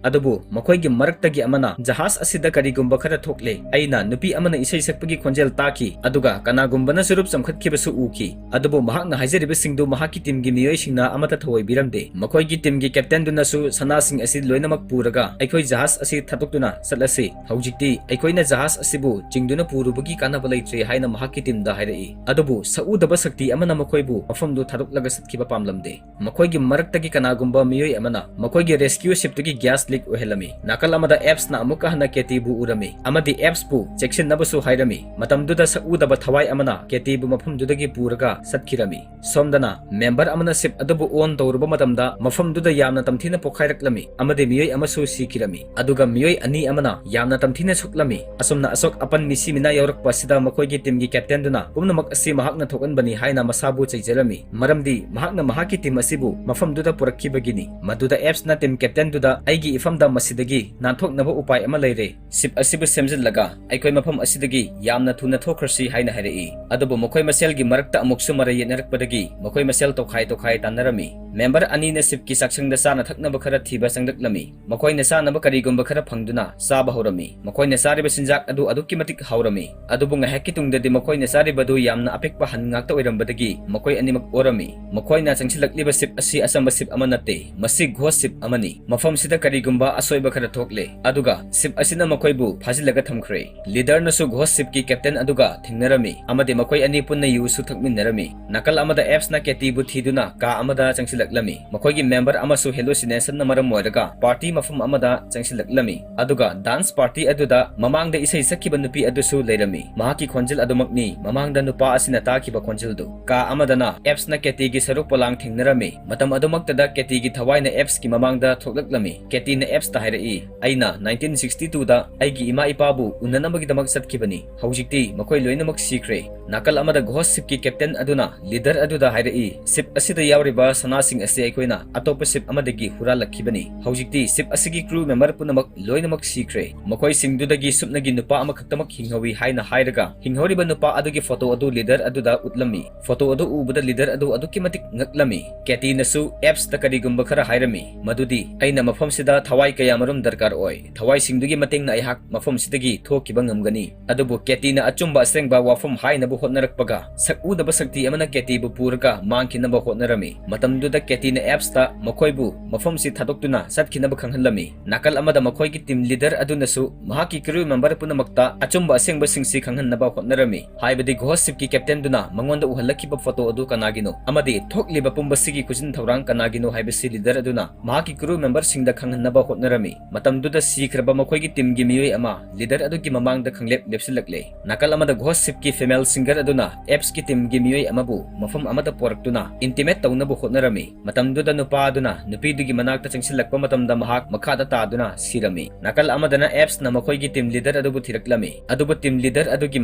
ꯑꯗꯨꯕꯨ ꯃꯈꯣꯏꯒꯤ ꯃꯔꯛꯇꯒꯤ ꯑꯃꯅ, "ꯖꯍꯥꯖ ꯑꯁꯤꯗ ꯀꯔꯤꯒꯨꯝꯕ ꯈꯔ ꯊꯣꯛꯂꯦ꯫ ꯑꯩꯅ ꯅꯨꯄꯤ ꯑꯃꯅ ꯏꯁꯩ ꯁꯛꯄꯒꯤ ꯈꯣꯟꯖꯦꯜ ꯇꯥꯈꯤ, ꯑꯗꯨꯒ ꯀꯅꯥꯒꯨꯝꯕꯅ ꯆꯨꯔꯨꯞ ꯆꯝꯈꯠꯈꯤꯕꯁꯨ ꯎꯈꯤ꯫ ꯑꯗꯨꯕꯨ ꯃꯍꯥꯛꯅ ꯍꯥꯏꯖꯔꯤꯕꯁꯤꯡꯗꯨ ꯃꯍꯥꯛꯀꯤ teamꯒꯤ ꯃꯤꯑꯣꯏꯁꯤꯡꯅ ꯑꯃꯠꯇ ꯊꯧꯑꯣꯏꯕꯤꯔꯝꯗꯦ꯫ ꯃꯈꯣꯏꯒꯤ ꯇꯤꯝꯒꯤ ꯀꯦꯞꯇꯦꯟꯗꯨꯅꯁꯨ ꯁꯅꯥꯁꯤꯡ ꯑꯁꯤ ꯂꯣꯏꯅꯃꯛ ꯄꯨꯔꯒ ꯑꯩꯈꯣꯏ ꯖꯍꯥꯖ ꯑꯁꯤ ꯊꯥꯗꯣꯛꯇꯨꯅ ꯆꯠꯂꯁꯤ꯫ ꯍꯧꯖꯤꯛꯇꯤ ꯑꯩꯈꯣꯏꯅ ꯖꯍꯥꯖ ꯑꯁꯤꯕꯨ ꯆꯤꯡꯗꯨꯅ ꯄꯨꯔꯨꯕꯒꯤ ꯀꯥꯟꯅꯕ ꯂꯩꯇ꯭ꯔꯦ ꯍꯥꯏꯅ ꯃꯍꯥꯛꯀꯤ ꯇꯤꯝꯗ ꯍꯥꯏꯔꯛꯏ꯫ ꯑꯗꯨꯕꯨ ꯁꯛꯎꯗꯕ ꯁꯛꯇꯤ ꯑꯃꯅ ꯃꯈꯣꯏꯕꯨ ꯃꯐꯝꯗꯨ ꯊꯥꯗꯣꯛꯂꯒ ꯆꯠꯈꯤꯕ ꯄꯥꯝꯂꯝꯗꯦ꯫ ꯃꯈꯣꯏꯒꯤ ꯃꯔꯛꯇꯒꯤ ꯀꯅꯥꯒꯨꯝꯕ ꯃꯤꯑꯣꯏ ꯑꯃꯅ ꯃꯈꯣꯏꯒꯤ ꯔꯦꯁꯀ꯭ꯌꯨ ꯁꯤꯞꯇꯨꯒꯤ ꯒ꯭ꯌꯥꯁ ꯂꯤꯛ ꯑꯣꯏꯍꯜꯂꯝꯃꯤ꯫ ꯅꯥꯀꯜ ꯑꯃꯗ ꯑꯦꯞꯁꯅ ꯑꯃꯨꯛꯀ ꯍꯟꯅ ꯀꯦꯇꯤꯕꯨ ꯎꯔꯝꯃꯤ ꯑꯃꯗꯤ ꯑꯦꯞꯁꯄꯨ ꯆꯦꯛꯁꯤꯟꯅꯕꯁꯨ ꯍꯥꯏꯔꯝꯃꯤ꯫ ꯃꯇꯝꯗꯨꯗ ꯁꯛꯎꯗꯕ ꯊꯋꯥꯏ ꯑꯃꯅ ꯀꯦꯇꯤꯕꯨ ꯃꯐꯝꯗꯨꯗꯒꯤ ꯄꯨꯔꯒ ꯆꯠꯈꯤꯔꯝꯃꯤ꯫ ꯁꯣꯝꯗꯅ ꯃꯦꯝꯕꯔ ꯑꯃꯅ ꯁꯤꯞ ꯑꯗꯨꯕꯨ ꯑꯣꯟ ꯇꯧꯔꯨꯕ ꯃꯇꯝꯗ ꯃꯐꯝꯗꯨꯗ ꯌꯥꯝꯅ ꯇꯝꯊꯤꯅ ꯄꯣꯈꯥꯏꯔꯛꯂꯝꯃꯤ ꯑꯃꯗꯤ ꯃꯤꯑꯣꯏ ꯑꯃꯁꯨ ꯁꯤꯈꯤꯔꯝꯃꯤ꯫ ꯑꯗꯨꯒ ꯃꯤꯑꯣꯏ ꯑꯅꯤ ꯑꯃꯅ ꯌꯥꯝꯅ ꯇꯝꯊꯤꯅ ꯁꯣꯛꯂꯝꯃꯤ꯫ ꯑꯁꯨꯝꯅ ꯑꯁꯣꯛ ꯑꯄꯟ ꯃꯤꯁꯤ ꯃꯤꯅꯥ ꯌꯥꯎꯔꯛꯄ ꯑꯁꯤꯗ ꯃꯈꯣꯏꯒꯤ ꯇꯤꯝꯒꯤ ꯀꯦꯞꯇꯦꯟꯗꯨꯅ ꯄꯨꯝꯅꯃꯛ ꯑꯁꯤ ꯃꯍꯥꯛꯅ ꯊꯣꯛꯍꯟꯕꯅꯤ ꯍꯥꯏꯅ ꯃꯁꯥꯕꯨ ꯆꯩꯖꯔꯝꯃꯤ, ꯃꯔꯝꯗꯤ ꯃꯍꯥꯛꯅ ꯃꯍꯥꯛꯀꯤ ꯇꯤꯝ ꯑꯁꯤꯕꯨ ꯃꯐꯝꯗꯨꯗ ꯄꯨꯔꯛꯈꯤꯕꯒꯤꯅꯤ꯫ ꯃꯗꯨꯗ ꯑꯦꯞꯁꯅ ꯇꯤꯝ ꯀꯦꯞꯇꯦꯟꯗꯨꯗ ꯑꯩꯒꯤ ꯏꯐꯝꯗ ꯃꯁꯤꯗꯒꯤ ꯅꯥꯟꯊꯣꯛꯅꯕ ꯎꯄꯥꯏ ꯑꯃ ꯂꯩꯔꯦ꯫ ꯁꯤꯞ ꯑꯁꯤꯕꯨ ꯁꯦꯝꯖꯤꯜꯂꯒ ꯑꯩꯈꯣꯏ ꯃꯐꯝ ꯑꯁꯤꯗꯒꯤ ꯌꯥꯝꯅ ꯊꯨꯅ ꯊꯣꯛꯈ꯭ꯔꯁꯤ ꯍꯥꯏꯅ ꯍꯥꯏꯔꯛꯏ꯫ ꯑꯗꯨꯕꯨ ꯃꯈꯣꯏ ꯃꯁꯦꯜꯒꯤ ꯃꯔꯛꯇ ꯑꯃꯨꯛꯁꯨ ꯃꯔꯩ ꯌꯦꯠꯅꯔꯛꯄꯗꯒꯤ ꯃꯈꯣꯏ ꯃꯁꯦꯜ ꯇꯣꯈꯥꯏ ꯇꯣꯈꯥꯏ ꯇꯥꯟꯅꯔꯝꯃꯤ꯫ ꯃꯦꯝꯕꯔ ꯑꯅꯤꯅ ꯁꯤꯞꯀꯤ ꯆꯥꯛꯁꯪꯗ ꯆꯥꯅ ꯊꯛꯅꯕ ꯈꯔ ꯊꯤꯕ ꯆꯪꯂꯛꯂꯝꯃꯤ꯫ ꯃꯈꯣꯏꯅ ꯆꯥꯅꯕ ꯀꯔꯤꯒꯨꯝꯕ ꯈꯔ ꯐꯪꯗꯨꯅ ꯆꯥꯕ ꯍꯧꯔꯝꯃꯤ꯫ ꯃꯈꯣꯏꯅ ꯆꯥꯔꯤꯕ ꯆꯤꯟꯖꯥꯛ ꯑꯗꯨ ꯑꯗꯨꯛꯀꯤ ꯃꯇꯤꯛ ꯍꯥꯎꯔꯝꯃꯤ꯫ ꯑꯗꯨꯕꯨ ꯉꯥꯏꯍꯥꯛꯀꯤ ꯇꯨꯡꯗꯗꯤ ꯃꯈꯣꯏꯅ ꯆꯥꯔꯤꯕꯗꯨ ꯌꯥꯝꯅ ꯑꯄꯤꯛꯄ ꯍꯟ ꯉꯥꯛꯇ ꯑꯣꯏꯔꯝꯕꯗꯒꯤ ꯃꯈꯣꯏ ꯑꯅꯤꯃꯛ ꯑꯣꯔꯝꯃꯤ꯫ ꯃꯈꯣꯏꯅ ꯆꯪꯁꯤꯜꯂꯛꯂꯤꯕ ꯁꯤꯞ ꯑꯁꯤ ꯑꯆꯝꯕ ꯁꯤꯞ ꯑꯃ ꯅꯠꯇꯦ, ꯃꯁꯤ ꯘꯣꯁ ꯁꯤꯞ ꯑꯃꯅꯤ꯫ ꯃꯐꯝꯁꯤꯗ ꯀꯔꯤꯒꯨꯝꯕ ꯑꯁꯣꯏꯕ ꯈꯔ ꯊꯣꯛꯂꯦ, ꯑꯗꯨꯒ ꯁꯤꯞ ꯑꯁꯤꯅ ꯃꯈꯣꯏꯕꯨ ꯐꯥꯖꯤꯜꯂꯒ ꯊꯝꯈ꯭ꯔꯦ꯫ ꯂꯤꯗꯔꯅꯁꯨ ꯘꯣꯁ ꯁꯤꯞꯀꯤ ꯀꯦꯞꯇꯦꯟ ꯑꯗꯨꯒ ꯊꯦꯡꯅꯔꯝꯃꯤ ꯑꯃꯗꯤ ꯃꯈꯣꯏ ꯑꯅꯤ ꯄꯨꯟꯅ ꯌꯨꯁꯨ ꯊꯛꯃꯤꯟꯅꯔꯝꯃꯤ꯫ ꯅꯥꯀꯜ ꯑꯃꯗ ꯑꯦꯞꯁꯅ ꯀꯦꯇꯤꯕꯨ ꯊꯤꯗꯨꯅ ꯀꯥ ꯑꯃꯗ ꯆꯪꯁꯤꯜꯂꯛꯂꯝꯃꯤ꯫ ꯃꯈꯣꯏꯒꯤ ꯃꯦꯝꯕꯔ ꯑꯃꯁꯨ ꯍꯦꯂꯨꯁꯤꯅꯦꯁꯟꯅ ꯃꯔꯝ ꯑꯣꯏꯔꯒ ꯄꯥꯔꯇꯤ ꯃꯐꯝ ꯑꯃꯗ ꯆꯪꯁꯤꯜꯂꯛꯂꯝꯃꯤ꯫ ꯑꯗꯨꯒ ꯗꯥꯟꯁ ꯄꯥꯔꯇꯤ ꯑꯗꯨꯗ ꯃꯃꯥꯡꯗ ꯏꯁꯩ ꯁꯛꯈꯤꯕ ꯅꯨꯄꯤ ꯑꯗꯨꯁꯨ ꯂꯩꯔꯝꯃꯤ꯫ ꯃꯍꯥꯛꯀꯤ ꯈꯣꯟꯖꯦꯜ ꯑꯗꯨꯃꯛꯅꯤ ꯃꯃꯥꯡꯗ ꯅꯨꯄꯥ ꯑꯁꯤꯅ ꯇꯥꯈꯤꯕ ꯈꯣꯟꯖꯦꯜꯗꯨ꯫ ꯀꯥ ꯑꯃꯗꯅ ꯑꯦꯞꯁꯅ ꯀꯦꯇꯤꯒꯤ ꯁꯔꯨꯛ ꯄꯣꯂꯥꯡ ꯊꯦꯡꯅꯔꯝꯃꯤ꯫ ꯃꯇꯝ ꯑꯗꯨꯃꯛꯇꯗ ꯀꯦꯇꯤꯒꯤ ꯊꯋꯥꯏꯅ ꯑꯦꯞꯁꯀꯤ ꯃꯃꯥꯡꯗ ꯊꯣꯛꯂꯛꯂꯝꯃꯤ꯫ ꯀꯦꯇꯤꯅ ꯑꯦꯞꯁꯇ ꯍꯥꯏꯔꯛꯏ, "ꯑꯩꯅ ꯅꯥꯏꯟꯇꯤꯟ ꯁꯤꯛꯁꯇꯤ ꯇꯨꯗ ꯑꯩꯒꯤ ꯏꯃꯥ ꯏꯄꯥꯕꯨ ꯎꯅꯅꯕꯒꯤꯗꯃꯛ ꯆꯠꯈꯤꯕꯅꯤ꯫ ꯍꯧꯖꯤꯛꯇꯤ ꯃꯈꯣꯏ ꯂꯣꯏꯅꯃꯛ ꯁꯤꯈ꯭ꯔꯦ꯫" ꯅꯥꯀꯜ ꯑꯃꯗ ꯘꯣꯁ ꯁꯤꯞꯀꯤ ꯀꯦꯞꯇꯦꯟ ꯑꯗꯨꯅ ꯂꯤꯗꯔ ꯑꯗꯨꯗ ꯍꯥꯏꯔꯛꯏ, "ꯁꯤꯞ ꯑꯁꯤꯗ ꯌꯥꯎꯔꯤꯕ ꯁꯅꯥꯁꯤꯡ ꯑꯁꯤ ꯑꯩꯈꯣꯏꯅ ꯑꯇꯣꯞꯄ ꯁꯤꯞ ꯑꯃꯗꯒꯤ ꯍꯨꯔꯥꯜꯂꯛꯈꯤꯕꯅꯤ꯫ ꯍꯧꯖꯤꯛꯇꯤ ꯁꯤꯞ ꯑꯁꯤꯒꯤ ꯀ꯭ꯔꯨ ꯃꯦꯝꯕꯔ ꯄꯨꯝꯅꯃꯛ ꯂꯣꯏꯅꯃꯛ ꯁꯤꯈ꯭ꯔꯦ꯫ ꯃꯈꯣꯏꯁꯤꯡꯗꯨꯗꯒꯤ ꯁꯨꯞꯅꯒꯤ ꯅꯨꯄꯥ ꯑꯃꯈꯛꯇꯃꯛ ꯍꯤꯡꯍꯧꯏ" ꯍꯥꯏꯅ ꯍꯥꯏꯔꯒ ꯍꯤꯡꯍꯧꯔꯤꯕ ꯅꯨꯄꯥ ꯑꯗꯨꯒꯤ ꯐꯣꯇꯣ ꯑꯗꯨ ꯂꯤꯗꯔ ꯑꯗꯨꯗ ꯎꯠꯂꯝꯃꯤ꯫ ꯐꯣꯇꯣ ꯑꯗꯨ ꯎꯕꯗ ꯂꯤꯗꯔ ꯑꯗꯨ ꯑꯗꯨꯛꯀꯤ ꯃꯇꯤꯛ ꯉꯛꯂꯝꯃꯤ꯫ ꯀꯦꯇꯤꯅꯁꯨ ꯑꯦꯞꯁꯇ ꯀꯔꯤꯒꯨꯝꯕ ꯈꯔ ꯍꯥꯏꯔꯝꯃꯤ, ꯃꯗꯨꯗꯤ, "ꯑꯩꯅ ꯃꯐꯝꯁꯤꯗ ꯊꯋꯥꯏ ꯀꯌꯥꯃꯔꯨꯝ ꯗꯔꯀꯥꯔ ꯑꯣꯏ꯫ ꯊꯋꯥꯏꯁꯤꯡꯗꯨꯒꯤ ꯃꯇꯦꯡꯅ ꯑꯩꯍꯥꯛ ꯃꯐꯝꯁꯤꯗꯒꯤ ꯊꯣꯛꯈꯤꯕ ꯉꯝꯒꯅꯤ꯫" ꯑꯗꯨꯕꯨ ꯀꯦꯇꯤꯅ ꯑꯆꯨꯝꯕ ꯑꯁꯦꯡꯕ ꯋꯥꯐꯝ ꯍꯥꯏꯅꯕ ꯍꯣꯠꯅꯔꯛꯄꯒ ꯁꯛ ꯎꯗꯕ ꯁꯛꯇꯤ ꯑꯃꯅ ꯀꯦꯇꯤꯕꯨ ꯄꯨꯔꯒ ꯃꯥꯡꯈꯤꯅꯕ ꯍꯣꯠꯅꯔꯝꯃꯤ꯫ ꯃꯇꯝꯗꯨꯗ ꯀꯦꯇꯤꯅ ꯑꯦꯞꯁꯇ ꯃꯈꯣꯏꯕꯨ ꯃꯐꯝꯁꯤ ꯊꯥꯗꯣꯛꯇꯨꯅ ꯆꯠꯈꯤꯅꯕ ꯈꯪꯍꯜꯂꯝꯃꯤ꯫ ꯅꯥꯀꯜ ꯑꯃꯗ ꯃꯈꯣꯏꯒꯤ team leader ꯑꯗꯨꯅꯁꯨ ꯃꯍꯥꯛꯀꯤ crew member ꯄꯨꯝꯅꯃꯛꯇ ꯑꯆꯨꯝꯕ ꯑꯁꯦꯡꯕꯁꯤꯡꯁꯤ ꯈꯪꯍꯟꯅꯕ ꯍꯣꯠꯅꯔꯝꯃꯤ, ꯍꯥꯏꯕꯗꯤ ghost shipꯀꯤ captainꯗꯨꯅ ꯃꯉꯣꯟꯗ ꯎꯍꯜꯂꯛꯈꯤꯕ photo ꯑꯗꯨ ꯀꯅꯥꯒꯤꯅꯣ ꯑꯃꯗꯤ ꯊꯣꯛꯂꯤꯕ ꯄꯨꯝꯕꯁꯤꯒꯤ ꯈꯨꯖꯤꯟ ꯊꯧꯔꯥꯡ ꯀꯅꯥꯒꯤꯅꯣ ꯍꯥꯏꯕꯁꯤ leader ꯑꯗꯨꯅ ꯃꯍꯥꯛꯀꯤ crew memberꯁꯤꯡꯗ ꯈꯪꯍꯟꯅꯕ ꯍꯣꯠꯅꯔꯝꯃꯤ꯫ ꯃꯇꯝꯗꯨꯗ ꯁꯤꯈ꯭ꯔꯕ ꯃꯈꯣꯏꯒꯤ teamꯒꯤ ꯃꯤꯑꯣꯏ ꯑꯃ leader ꯑꯗꯨꯒꯤ ꯃꯃꯥꯡꯗ ꯈꯪꯂꯦꯞ ꯂꯦꯞꯁꯤꯜꯂꯛꯂꯦ꯫ ꯅꯥꯀꯜ ꯑꯃꯗ ghost shipꯀꯤ female singer ꯑꯗꯨꯅ ꯑꯦꯞꯁꯀꯤ teamꯒꯤ ꯃꯤꯑꯣꯏ ꯑꯃꯕꯨ ꯃꯐꯝ ꯑꯃꯗ ꯄꯣꯔꯛꯇꯨꯅ intimate ꯇꯧꯅꯕ ꯍꯣꯠꯅꯔꯝꯃꯤ꯫ ꯃꯇꯝꯗꯨꯗ ꯅꯨꯄꯥ ꯑꯗꯨꯅ ꯅꯨꯄꯤꯗꯨꯒꯤ ꯃꯅꯥꯛꯇ ꯆꯪꯁꯤꯜꯂꯛꯄ ꯃꯇꯝꯗ ꯃꯍꯥꯛ ꯃꯈꯥꯗ ꯇꯥꯗꯨꯅ ꯁꯤꯔꯝꯃꯤ꯫ ꯅꯥꯀꯜ ꯑꯃꯗꯅ ꯑꯦꯞꯁꯅ ꯃꯈꯣꯏꯒꯤ team leader ꯑꯗꯨꯕꯨ ꯊꯤꯔꯛꯂꯝꯃꯤ꯫ ꯑꯗꯨꯕꯨ team leader ꯑꯗꯨꯒꯤ